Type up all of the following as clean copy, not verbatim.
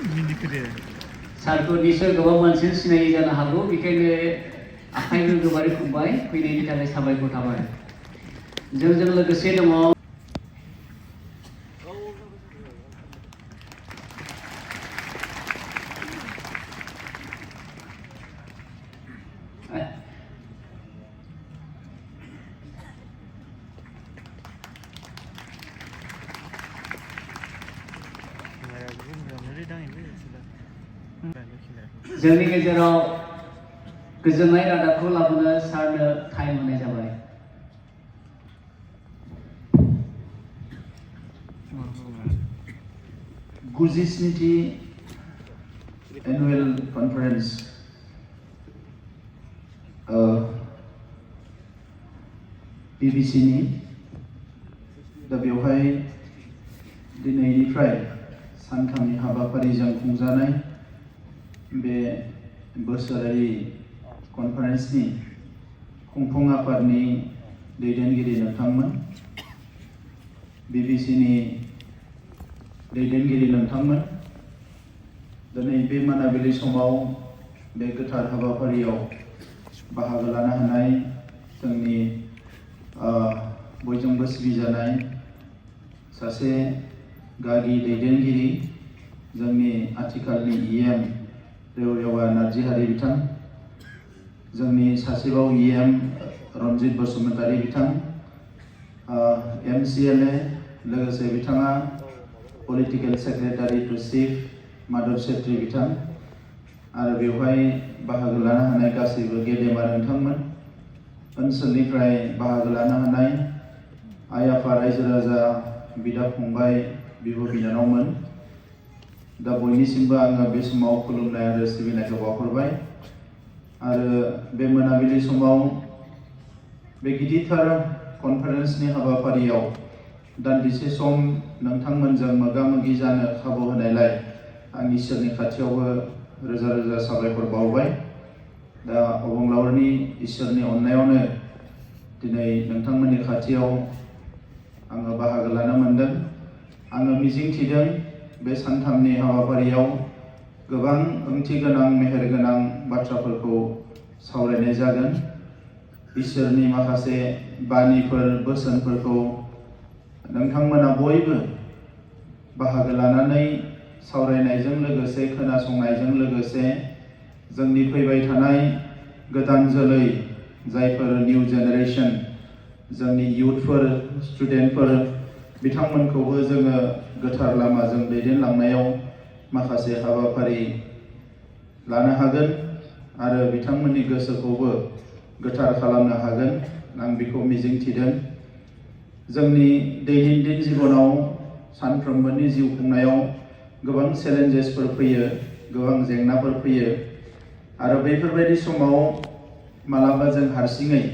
सारखौ निसय गोबां मानसि सिनायि जानो हागौ बेखायनो आखाइ गोबारै खुलुमबाय फैनायनि थाखाय साबायखर थाबाय जोंजों लोगोसे दङ जोंनि गेजेराव गोजोननाय रादाबखौ लाबोनो सारनो टाइम होनाय जाबाय गुजिस्निथि एनुवेल कनफारेन्स बिबिसिनि दा बेवहाय दिनैनिफ्राय सानथामनि हाबाफारिजों खुंजानाय बे बोसोरारि कनफारेन्सनि खुंफुं आफादनि दैदेनगिरि नोंथांमोन बिबिसिनि दैदेनगिरि नोंथांमोन दिनै बे मोनाबिलि समाव बे गोथार हाबाफारियाव बाहागो लानो हानाय जोंनि बयजोंबो सिबिजानाय सासे गागि दैदेनगिरि जोंनि आथिखालनि EM रेवरेवा नार्जिहारि बिथां जोंनि सासेबाव EM रनजित बसुमतारी बिथां MCLA लोगोसे बिथाङा political secretary to chief Madhav Chhetri बिथां आरो बेवहाय बाहागो लानो हानाय गासैबो गेदेमा नोंथांमोन ओनसोलनिफ्राय बाहागो लानो हानाय आइ आफा रायजो राजा बिदा फंबाय बिब' बिनानावमोन दा बयनिसिमबो आङो बे समाव खुलुमनाय आरो सिबिनायखौ बावहरबाय आरो बे मोनाबिलि समाव बे गिदिरथार कनफारेन्सनि हाबाफारियाव दान्दिसे सम नोंथांमोनजों मोगा मोगि जानो खाबु होनायलाय आं इसोरनि खाथियावबो रोजा रोजा साबायखर बावबाय दा अबंलावरनि इसोरनि अननायावनो दिनै नोंथांमोननि खाथियाव आङो बाहागो लानो मोनदों आङो मिजिंथिदों बे सानथामनि हाबाफारियाव गोबां ओंथि गोनां मेहेर गोनां बाथ्राफोरखौ सावरायनाय जागोन इसोरनि माखासे बानिफोर बोसोनफोरखौ नोंथांमोना बयबो बाहागो लानानै सावरायनायजों लोगोसे खोनासंनायजों लोगोसे जोंनि फैबाय थानाय गोदान जोलै जायफोर निउ जेनेरेशन जोंनि इयुथफोर स्टुडेन्टफोर बिथांमोनखौबो जोङो गोथार लामाजों दैदेनलांनायाव माखासे हाबाफारि लानो हागोन आरो बिथांमोननि गोसोखौबो गोथार खालामनो हागोन आं बेखौ मिजिंथिदों जोंनि दैनन्दिन जिबनाव सानफ्रोमबोनि जिउ खुंनायाव गोबां चेलेन्जेसफोर फैयो गोबां जेंनाफोर फैयो आरो बेफोरबायदि समाव मालाबा जों हारसिङै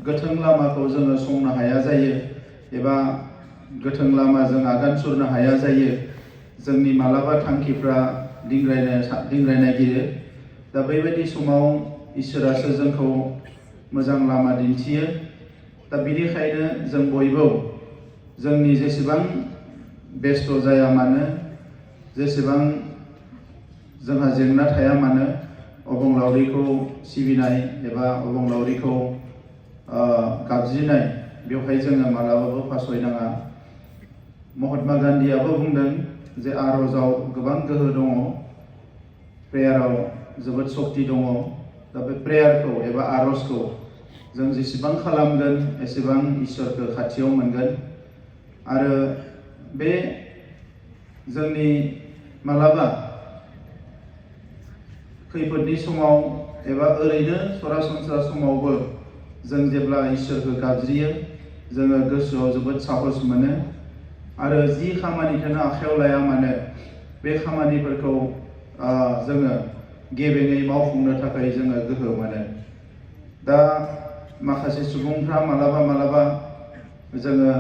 गोथों लामाखौ जोङो संनो हाया जायो एबा गोथों लामाजों आगान सुरनो हाया जायो जोंनि मालाबा थांखिफ्रा दिंग्रायनो नागिरो दा बेबायदि समाव इसोरासो जोंखौ मोजां लामा दिन्थियो दा बेनिखायनो जों बयबो जोंनि जेसेबां बेस्थ जाया मानो जेसेबां जोंहा जेंना थाया मानो अबंलावरिखौ सिबिनाय एबा अबंलावरिखौ गाबज्रिनाय बेवहाय जोङो मालाबाबो फासयनाङा महात्मा गान्धीयाबो बुंदों जे आर'जाव गोबां गोहो दङ प्रेयाराव जोबोद शक्ति दङ दा बे प्रेयारखौ एबा आर'जखौ जों जेसेबां खालामगोन एसेबां इसोरखौ खाथियाव मोनगोन आरो बे जोंनि मालाबा खैफोदनि समाव एबा ओरैनो सरासनस्रा समावबो जों जेब्ला इसोरखौ गाबज्रियो जोङो गोसोआव जोबोद साहस मोनो आरो जि खामानिखौनो आखायाव लाया मानो बे खामानिफोरखौ जोङो गेबेङै मावफुंनो थाखाय जोङो गोहो मोनो दा माखासे सुबुंफ्रा मालाबा जोङो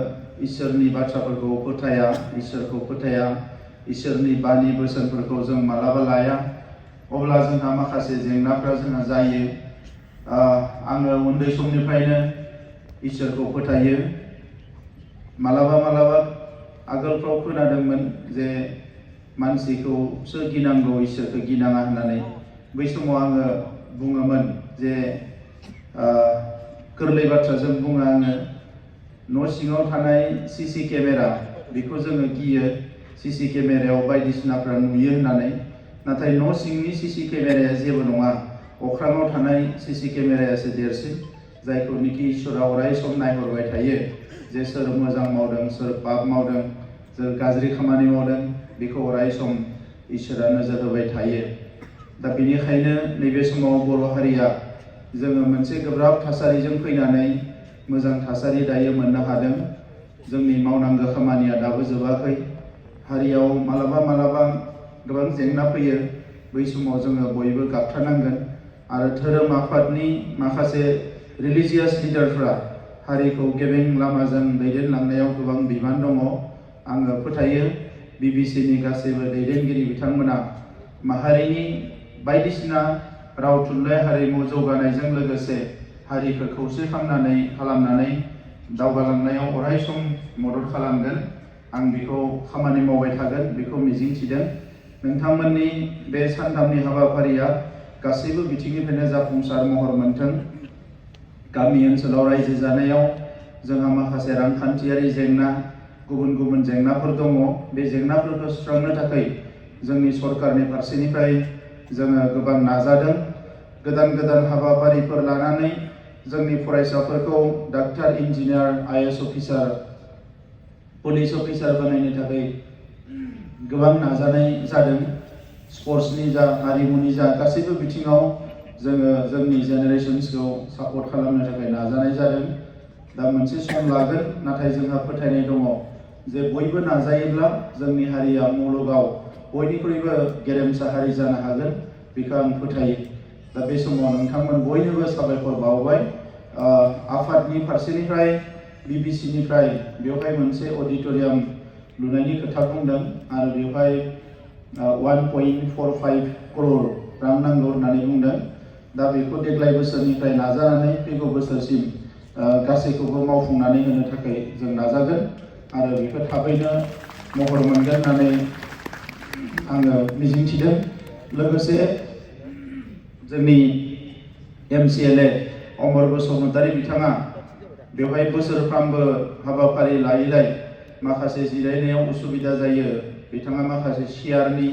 इसोरनि बाथ्राफोरखौ फोथाया इसोरखौ फोथाया इसोरनि बानि बोसोनफोरखौ जों मालाबा लाया अब्ला जोंहा माखासे जेंनाफ्रा जोंहा जायो आङो उन्दै समनिफ्रायनो इसोरखौ फोथायो मालाबा आगोलफ्राव खोनादोंमोन जे मानसिखौसो गिनांगौ इसोरखौ गिनाङा होननानै बै समाव आङो बुङोमोन जे गोरलै बाथ्राजों बुङो आङो न' सिङाव थानाय सीसी केमेरा बेखौ जोङो गियो सीसी केमेरायाव बायदिसिनाफ्रा नुयो होननानै नाथाय न' सिंनि सीसी केमेराया जेबो नङा अख्राङाव थानाय सीसी केमेरायासो देरसिन जायखौनिखि इसोरा अराय सम नायहरबाय थायो जे सोर मोजां मावदों सोर पाप मावदों सोर गाज्रि खामानि मावदों बेखौ अराय सम इसोरा नोजोर होबाय थायो। दा बेनिखायनो नैबे समाव बर' हारिया जोङो मोनसे गोब्राब थासारिजों फैनानै मोजां थासारि दायो मोननो हादों। जोंनि मावनांगौ खामानिया दाबो जोबाखै। हारियाव मालाबा मालाबा गोबां जेंना फैयो बै समाव जोङो बयबो गाबथानांगोन आरो धोरोम आफादनि माखासे रिलिजियास लिडारफ्रा हारिखौ गेबें लामाजों दैदेनलांनायाव गोबां बिबान दङ। आङो फोथायो बिबिसिनि गासैबो दैदेनगिरि बिथांमोना माहारिनि बायदिसिना राव थुनलाइ हारिमु जौगानायजों लोगोसे हारिखौ खौसे खालामनानै दावगालांनायाव अराय सम मदद खालामगोन। आं बेखौ खामानि मावबाय थागोन बेखौ मिजिंथिदों। नोंथांमोननि बे सानथामनि हाबाफारिया गासैबो बिथिंनिफ्रायनो जाफुंसार महर मोनथों। गामि ओनसोलाव रायजो जानायाव जोंहा माखासे रांखान्थियारि जेंना गुबुन गुबुन जेंनाफोर दङ। बे जेंनाफोरखौ सुस्रांनो थाखाय जोंनि सरकारनि फारसेनिफ्राय जोङो गोबां नाजादों। गोदान गोदान हाबाफारिफोर लानानै जोंनि फरायसाफोरखौ doctor engineer IAS officer police officer बानायनो थाखाय गोबां नाजानाय जादों। स्पर्ट्सनि जा हारिमुनि जा गासैबो बिथिङाव जोङो जोंनि जेनेरेशन्सखौ सापर्ट खालामनो थाखाय नाजानाय जादों। दा मोनसे सम लागोन नाथाय जोंहा फोथायनाय दङ जे बयबो नाजायोब्ला जोंनि हारिया मुलुगाव बयनिख्रुइबो गेरेमसा हारि जानो हागोन बेखौ आं फोथायो। दा बे समाव नोंथांमोन बयनोबो साबायखर बावबाय। आफादनि फारसेनिफ्राय बिबिसिनिफ्राय बेवहाय मोनसे अडिट'रियाम लुनायनि खोथा बुंदों आरो बेवहाय 1.45 करोड़ रां नांगौ होननानै बुंदों। दा बेखौ देग्लाय बोसोरनिफ्राय नाजानानै फैगौ बोसोरसिम गासैखौबो मावफुंनानै होनो थाखाय जों नाजागोन आरो बेखौ थाबैनो महर मोनगोन होननानै आङो मिजिंथिदों। लोगोसे जोंनि MCLA अमर बसुमतारी बिथाङा बेवहाय बोसोरफ्रामबो हाबाफारि लायैलाय माखासे जिरायनायाव उसुबिदा जायो बिथाङा माखासे सियारनि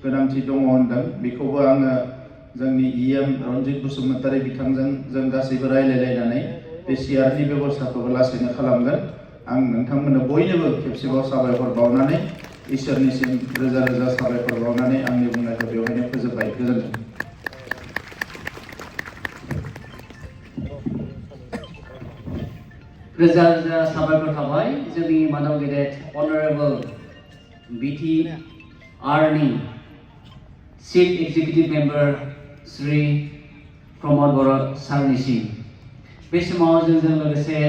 गोनांथि दङ होनदों। बेखौबो आङो जोंनि EM रन्जित बसुमतारी बिथांजों जों गासैबो रायलायलायनानै बे सियारनि बेबस्थाखौबो लासैनो खालामगोन। आं नोंथांमोननो बयनोबो खेबसेबाव साबायखर बावनानै इसोरनिसिम रोजा रोजा साबायखर बावनानै आंनि बुंनायखौ बेवहायनो फोजोबबाय। गोजोन्थों। रोजा रोजा साबायखर थाबाय जोंनि मानव गेदेर अनारेबल BTRनि चिफ एक्जिकिउटिभ मेम्बार श्री प्रमद बर' सारनिसिम। बे समाव जोंजों लोगोसे